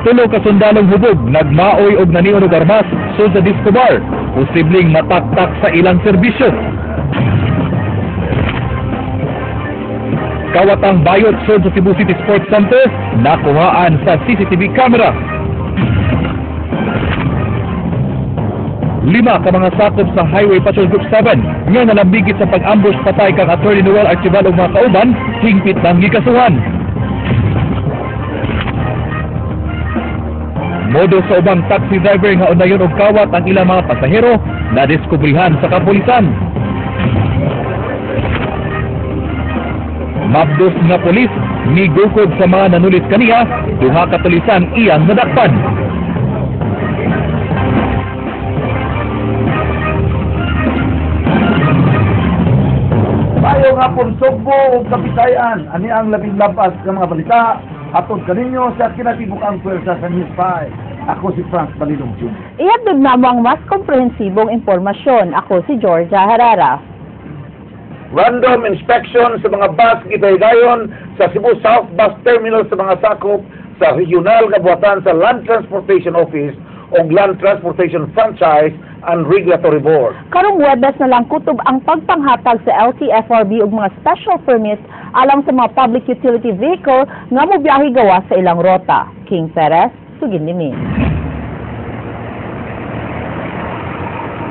Tulo ka sundalong hubog nagmaoy og nanion og armas sud sa disco bar, posibleng mataktak sa ilang serbisyo. Kawatang bayot sud sa Cebu City Sports Center nakuhaan sa CCTV camera. 5 ka mga sakop sa Highway Patrol Group 7 nga nalambigit sa pag-ambush patay kang Attorney Noel Archival ug mga kauban hingpit nang gikasuhan. Modo sa ubang taxi driver nga unayon og kawat ang ilang mga pasahero nadiskubrihan sa kapulisan. Mabdos nga pulis migukod sa mga nanulit kaniya, duha ka tulisan iyang nadakpan. Maayong hapon Sugbo ug Kabisayan, ani ang labing labas nga mga balita atod kaninyo sa kinatibuk-ang pwersa sa News 5. Ako si Frank Balilong Jr. Ihatod namo ang mas komprehensibong impormasyon. Ako si Georgia Herrera. Random inspection sa mga bus gipahigayon sa Cebu South Bus Terminal sa mga sakop sa regional nga buhatan sa Land Transportation Office o Land Transportation Franchise and Regulatory Board. Karong Huwebes na lang kutob ang pagpanghatag sa LTFRB ug mga special permits alang sa mga public utility vehicle nga mobiyahe gawas sa ilang rota. King Perez, sugin ni.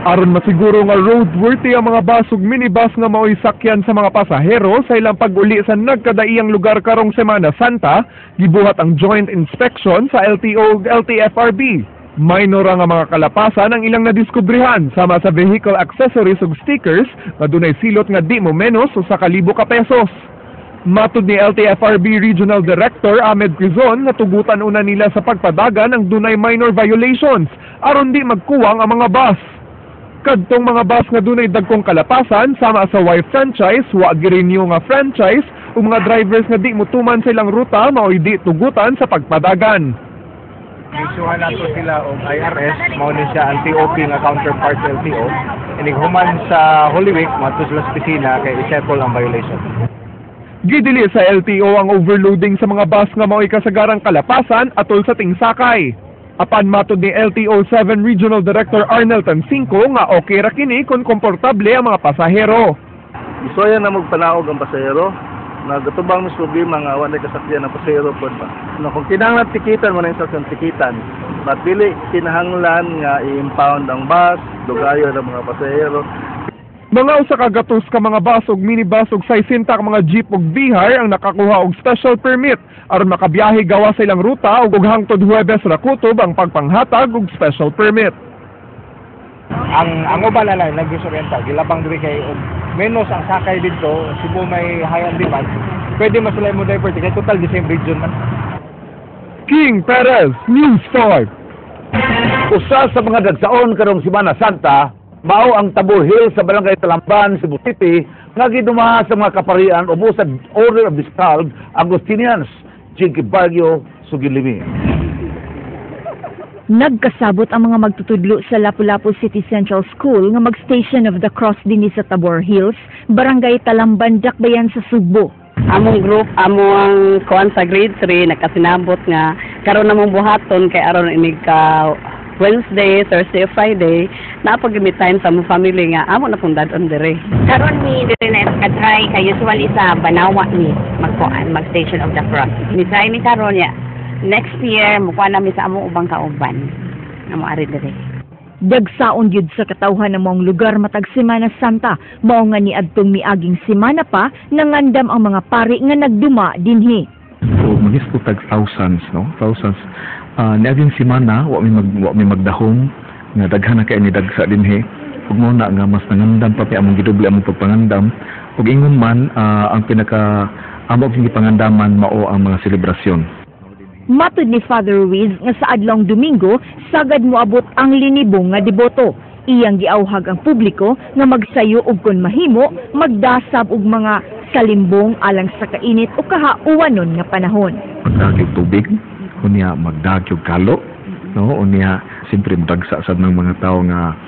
Aron masiguro nga roadworthy ang mga bus ug minibus nga maoy sakyan sa mga pasahero sa ilang pag-uli sa nagkadaiyang lugar karong Semana Santa, gibuhat ang joint inspection sa LTO ug LTFRB. Minor nga mga kalapasan ang ilang nadiskubrihan sama sa vehicle accessories ug stickers nga dunay silot nga di mo menos usa ka libo ka pesos. Matud ni LTFRB Regional Director Ahmed Quizon nga tugutan una nila sa pagpadagan ang dunay minor violations aron di magkuwang ang mga bus. Kadtong mga bus nga dunay dagkong kalapasan sama sa Y franchise, wa girenew nga franchise ug mga drivers nga di motuman sa ilang ruta maoy di tugutan sa pagpadagan. Isuhan nato sila og IRS, mao ni siya ang TOP nga counterpart sa LTO. Inig human sa Holy Week, moadto sila sa opisina kay i-settle ang violation. Gidili sa LTO ang overloading sa mga bus nga maoy kasagarang kalapasan atol sa tingsakay. Apan matod ni LTO 7 Regional Director Arnel Tancinco nga okay ra kini kung komportable ang mga pasahero. Isuyan na magpanaog ang pasahero. Nagatubang mis problema nga wala kasakyan ang pasahero pod ba. No, kung kinahanglan tikitan mo na instruction tikitan. But dili kinahanglan nga i-impound ang bus, dugayon ang mga pasahero. Mga usa ka gatos ka mga bus ug minibus ug 60 ka mga jeep ug V-hire ang nakakuha og special permit aron makabiyahe gawas sa ilang ruta ug hangtod Huwebes ra kutob ang pagpanghatag og special permit. Ang uban na lang Negros Oriental gilabang diri kay og menos ang sakay didto, Cebu may high ang demand, pwede man sila mo divert kay total the same region man. King Perez, News 5. Usa sa mga dagsaon karong Semana Santa mao ang Tabor Hill sa Barangay Talamban, Cebu City, nga gidumaha sa mga kaparian o sa Order of the Scald Agustinians. Jinky Baguio, Sugilimi. Nagkasabot ang mga magtutudlo sa Lapu-Lapu City Central School nga mag-Station of the Cross dinhi sa Tabor Hills, Barangay Talamban, Dakbayan sa Sugbo. Among group, amo ang kuan sa grade 3 nakasinabot nga karon namong buhaton kay aron inig ka Wednesday, Thursday, Friday, napag mi time sa among family nga amo na pong dad-on dire. Karon mi dire na ka-try kay usually sa Banawa mi magkuan mag Station of the Cross. Mi try mi karon ya. Next year mukuan na mi sa among ubang kauban. Amo ari dire. Dagsaon gyud sa katawhan ng maong lugar matag Semana Santa, mao nga niadtong miaging semana pa nangandam ang mga pari nga nagduma dinhi. So mangisgo tag thousands, no? Thousands. Niaging semana wa mi magdahom nga daghan na kay ni dagsa dinhi. Ug mao na nga mas nangandam pa mi among gidoble among pagpangandam ug ingon man ang pinaka amo gyud gipangandaman mao ang mga selebrasyon. Matud ni Father Ruiz nga sa adlawng Domingo sagad moabot ang linibong nga deboto. Iyang giawhag ang publiko nga magsayo og kon mahimo magdasab og mga kalimbong alang sa kainit o kahauwanon nga panahon. Magdagyo tubig, unya magdagyo kalo, no? Unya siyempre dagsa sad ng mga tao nga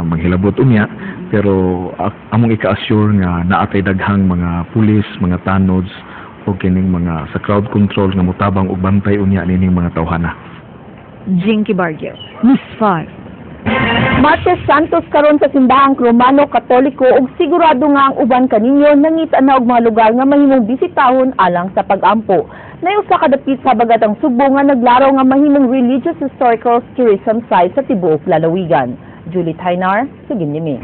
manghilabot unya, pero among ika-assure nga naatay daghang mga pulis, mga tanods o kining mga sa crowd control nga motabang og bantay unya nining mga tawhana. Jinky Barrio, News 5. Martes Santos karon sa simbahang Romano Katoliko ug sigurado nga ang uban kaninyo nangita na og mga lugar nga mahimong bisitahon alang sa pag-ampo. Nay usa ka dapit sa Habagatang Sugbo nga naglaraw nga mahimong religious historical tourism site sa tibuok lalawigan. Julie Tainar, sugin nimi.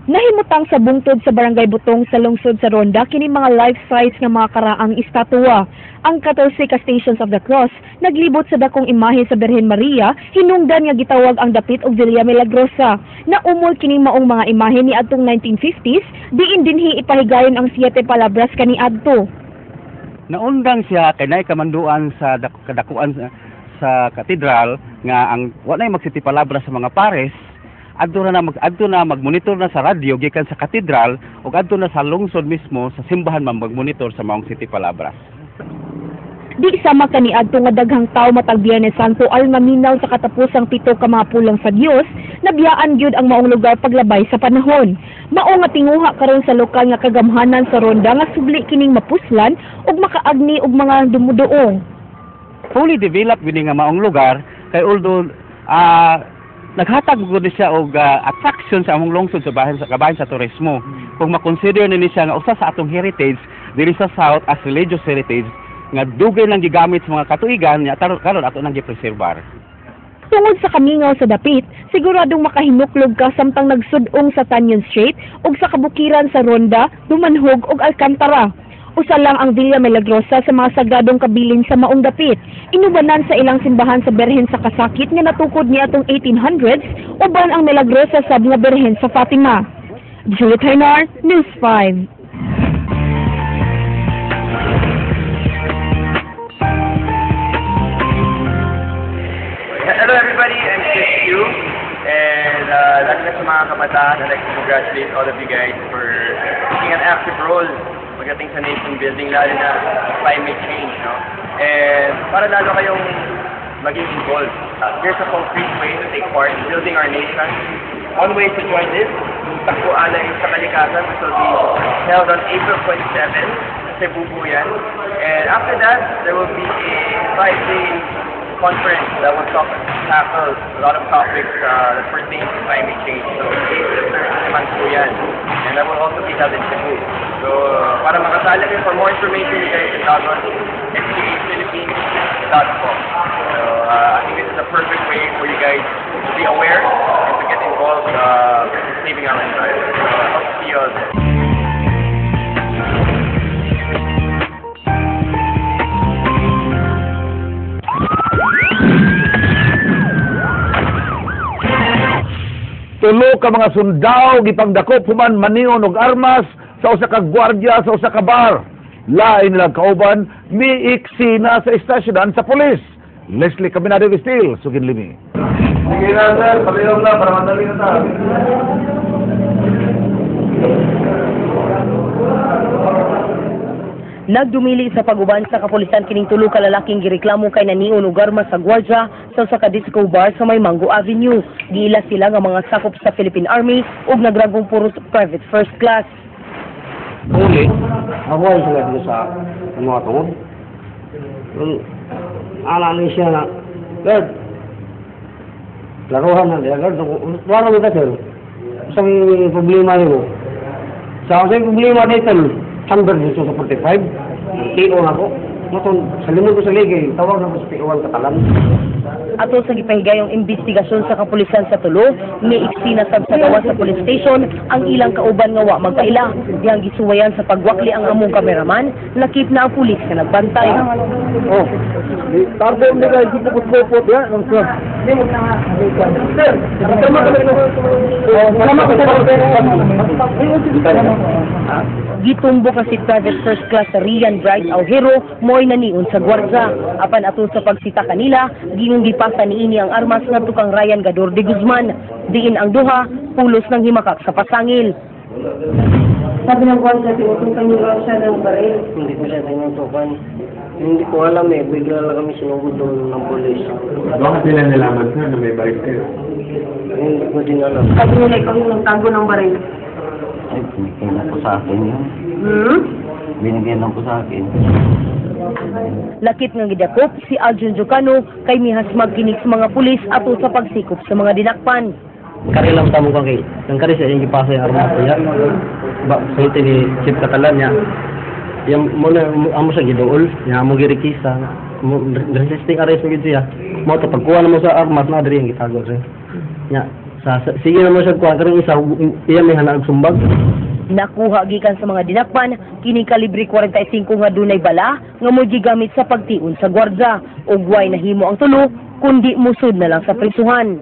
Nahimutang sa bungtod sa Barangay Butong sa lungsod sa Ronda kini mga life-size nga mga karaang estatwa. Ang 14 ka Stations of the Cross naglibot sa dakong imahe sa Birhen Maria, hinungdan nga gitawag ang dapit og Villa Milagrosa. Naumol kini maong mga imahe niadtong 1950s, diin dinhi ipahigayon ang Siete Palabras kaniadto. Naundang siya kay naay kamanduan sa kadakuan sa katedral nga ang wa nay magsiti palabras sa mga pares. Adto na magmonitor na sa radyo gikan sa katedral ug adto na sa lungsod mismo sa simbahan man magmonitor sa maong City Palabras. Di sama kaniadto nga daghang tawo matag Biyernes Santo aron maminaw sa katapusang 7 ka mga pulong sa Dios, nabiyaan gyud ang maong lugar paglabay sa panahon. Mao nga tinguha karon sa lokal nga kagamhanan sa Ronda nga subli kining mapuslan ug makaagni og mga dumuduong. Fully developed gyud nga maong lugar kay although naghatag gud siya og attraction sa among lungsod sa bahin sa kabahin sa turismo. Kung makonsider ni siya nga usa sa atong heritage diri sa South as religious heritage nga dugay nang gigamit sa mga katuigan nya karon ato nang gipreserbar. Tungod sa kamingaw sa dapit, siguradong makahinuklog ka samtang nagsud-ong sa Tanyon Street ug sa kabukiran sa Ronda, Dumanhog ug Alcantara. Usa lang ang Villa Milagrosa sa mga sagradong kabilin sa maong dapit. Inubanan sa ilang simbahan sa Berhen sa Kasakit nga natukod niadtong 1800s, uban ang Milagrosa sab nga Berhen sa Fatima. Julie Tainar, News 5. Hello everybody, I'm Chris Q, and lalo na sa mga kabataan, I'd like to congratulate all of you guys for taking an active role pagdating sa nation building, lalo na climate change, no? And para lalo kayong maging involved, here's a concrete way to take part in building our nation. One way to join this, Takbo Alay sa Kalikasan, which will be held on April 27, sa Cebu po yan. And after that, there will be a 5-day conference that will tackle a lot of topics that pertain to climate change. So, April 30 naman po yan. And that will also be held in Cebu. So, para makasali kayo, for more information, you guys can log on to spaphilippines.com. So, I think this is a perfect way for you guys to be aware and to get involved in saving our environment. So, I hope to see you all there. Tulo ka mga sundao gipangdakop human manion og armas sa usa ka gwardiya sa usa ka bar. Lain nilang kauban miiksi na sa istasyonan sa pulis. Leslie Caminado Steel, sugin limi. Sige na sir, palihog na para madali na ta. Nagdumili sa pag-uban sa kapulisan kining tulo ka lalaking gireklamo kay nanion og armas sa gwardiya sa usa ka disco bar sa may Mango Avenue. Giila sila nga mga sakop sa Philippine Army ug nagrangkong puros private first class. Uli, hawain sila dito sa mga tungod. Ana ni siya na, Lord, laruhan na niya, Lord, wala mo sir. Sa may problema nito. Sa may problema dito, chamber dito sa 45, PO na ko. Matun, sa limod ko sa ligay, tawag na ko sa PO ang Katalan. Ato sa gipahigayong investigasyon sa kapulisan sa tulo, miiksi na sab sa gawas sa police station ang ilang kauban nga wa magkaila. Dihang gisuwayan sa pagwakli ang among kameraman, lakip na ang pulis nga nagbantay. Oh, tardo ni guys, pupot-pupot ya, nang sir. Sir, Gitumbo ka si Private First Class Rian Bright Aujero, mo'y naniun sa gwardiya. Apan atol sa pagsita kanila, gingong gipasa niini ang armas nga tukang Ryan Gador de Guzman. Diin ang duha, pulos ng himakak sa pasangil. Sabi ng gwardiya, tinutukan niyo raw siya ng baril. Hindi ko siya tinutukan. Hindi ko alam eh, bigla lang kami sinugod doon ng polis. Bakit nila nalaman sir na may baril kayo? Hindi ko din alam. Sabi nila ikaw yung nagtago ng baril. Ay, binigyan lang po sa akin yun. Hmm? Binigyan lang po sa akin. Lakip nga gidakop si Aljon Jocano kay mihasmag kini sa mga pulis ato sa pagsikop sa mga dinakpan. Kari lang tamo kay nang kari sa iyang gipasa yung armas niya. Ba sulti ni Chief Catalan niya. Yang mo na amo sa giduol, nya amo girikisa. Mo resisting arrest mo gid siya. Mo to pagkuha na mo sa armas na diri ang gitago siya. Nya sa sige na mo siya kuha karong isa iya may hanaag sumbag. Nakuha gikan sa mga dinakpan kini kalibre 45 nga dunay bala nga mo gigamit sa pagtion sa gwardya ug way nahimo ang tulo kundi musud na lang sa prisuhan.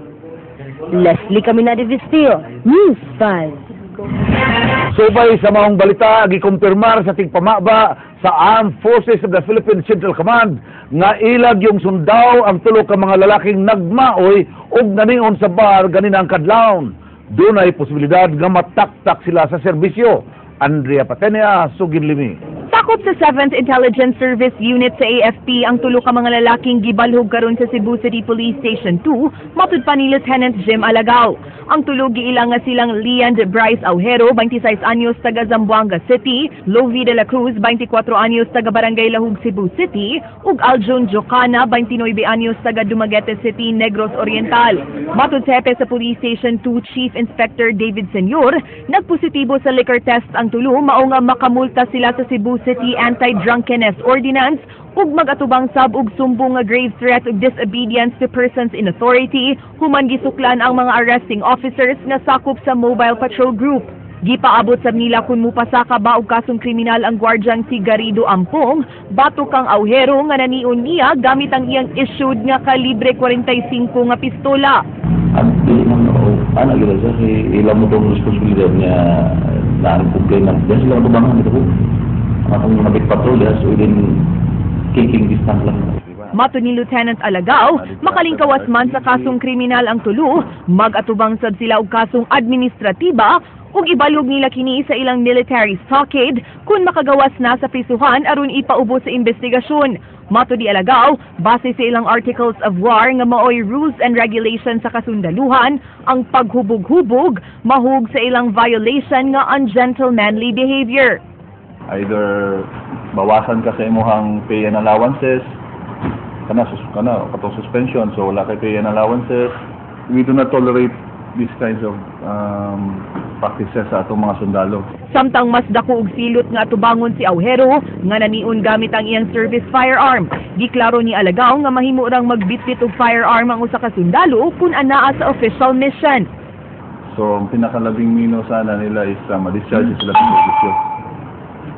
Leslie Caminade Vistil, News 5. Subay sa maong balita, gikumpirmar sa tigpamaba sa Armed Forces of the Philippine Central Command nga ilag yung sundaw ang tulo ka mga lalaking nagmaoy og nanion sa bar ganinang kadlawon. Dunay posibilidad nga mataktak sila sa serbisyo. Andrea Patenia, Sugin Limi. Sakop sa 7th Intelligence Service Unit sa AFP ang tulo ka mga lalaking gibalhog karon sa Cebu City Police Station 2, matud pa ni Lieutenant Jim Alagao. Ang tulo giila nga silang Leand Bryce Aujero, 26 anyos, taga Zamboanga City, Lovi de la Cruz, 24 anyos, taga Barangay Lahug, Cebu City, ug Aljon Jocana, 29 anyos, taga Dumaguete City, Negros Oriental. Matud sa hepe sa Police Station 2 Chief Inspector David Senyor, nagpositibo sa liquor test ang tulo, mao nga makamulta sila sa Cebu City Anti-Drunkenness Ordinance ug mag-atubang sab og sumbong nga grave threat ug disobedience to persons in authority human gisuklan ang mga arresting officers nga sakop sa Mobile Patrol Group. Gipaabot sab nila kung mupasaka ba og kasong kriminal ang gwardyang si Garrido Ampong, batok kang Aujero nga nanion niya gamit ang iyang issued nga kalibre 45 nga pistola. Ang dili man o ana gyud sir, ila mo tong responsibilidad niya na ang complainant diyan sila tubangan dito po. Ang atong mga big patrol yes, within kicking distance lang. Matud ni Lieutenant Alagao, makalingkawas man sa kasong kriminal ang tulo, mag-atubang sab sila og kasong administratiba ug ibalhog nila kini sa ilang military stockade kung makagawas na sa prisuhan aron ipaubos sa investigasyon. Matud ni Alagao, base sa ilang articles of war nga maoy rules and regulations sa kasundaluhan, ang paghubog-hubog mahug sa ilang violation nga ungentlemanly behavior. Either bawasan ka sa imuhang pay and allowances, kana sus kana katong suspension, so wala kay pay and allowances. We do not tolerate these kinds of practices sa atong mga sundalo. Samtang mas dako og silot nga atubangon si Aujero nga nanion gamit ang iyang service firearm. Giklaro ni Alagao nga mahimo rang magbitbit og firearm ang usa ka sundalo kung anaa sa official mission. So ang pinakalabing mino sana nila is ma-discharge sila sa serbisyo.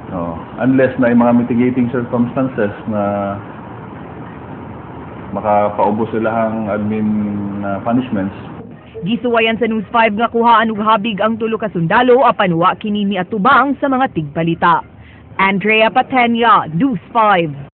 Oh, unless na yung mga mitigating circumstances na makapaubos sila ang admin na punishments. Gisuwayan sa News 5 nga kuhaan og habig ang tulo ka sundalo apan wa kini miatubang sa mga tigbalita. Andrea Patenia, News 5.